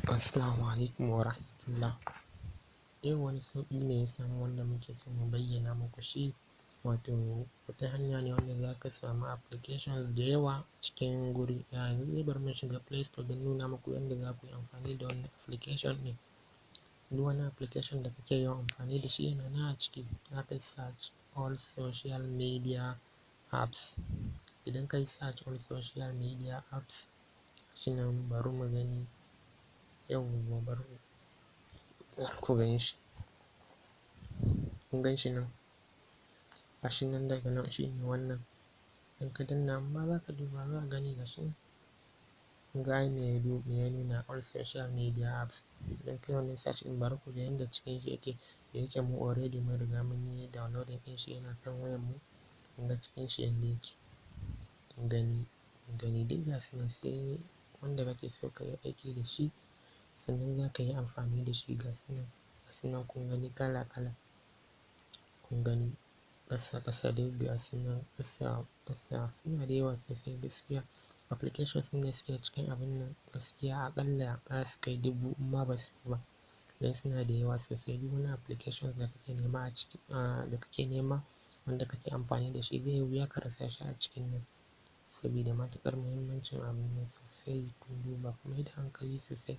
Assalamu alaikum wa rahmatullah. Yau wani sauƙi ne ya samu wanda muke so mu bayyana muku shi, wato wata hanya ne wanda za ka samu applications da yawa cikin guri ɗaya. Yanzu dai bari mu shiga Play Store don nuna muku yadda za ku yi amfani da wannan application ɗin. Duk wani application da kake yawan amfani da shi yana nan a ciki. Za ka yi search "all social media apps". Idan ka yi search "all social media apps", shi nan, bari mu gani. Yawwa, bari ku gan shi. Kun gan shi nan, gashi nan. Daga nan shi ne wannan. In ka danna, amma za ka duba, za ka gani, gashi nan. Kun ga ai me ya nuna? "All social media apps". Idan kai wannan search ɗin, bari ku ga yanda cikin shi yake. Da yake mu already mun riga mun yi downloading ɗin shi, yana kan wayan mu. Kun ga cikin shi yanda yake. Kun gani, kun gani, duk gasu nan, sai wanda kake so ka yi aiki da shi sannan za ka yi amfani da shi. Gasu nan, gasu nan, kun gani, kala kala. Kun gani, ƙasa ƙasa duk gasu nan, ƙasa ƙasa, suna da yawa sosai gaskiya. Applications ɗin da suke cikin abun nan, gaskiya aƙalla za su kai 1000 in ma ba su fi ba, don suna da yawa sosai. Duk wani applications da kake nema a ciki, da kake nema wanda kake amfani da shi, zai yi wuya ka rasa shi a cikin nan, sabida matuƙar muhimmancin abun nan sosai. Kun duba, ku mai da hankali sosai,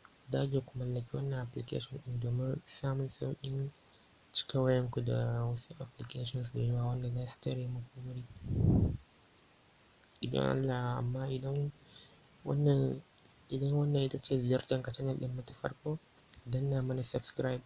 ku dage ku mallaki wannan application ɗin domin samun sauƙin cika wayanku da wasu applications da yawa wanda za su tare muku wuri. Idan Allah, amma idan wannan ita ce ziyartar ka channel ɗin mu ta farko, danna mana subscribe.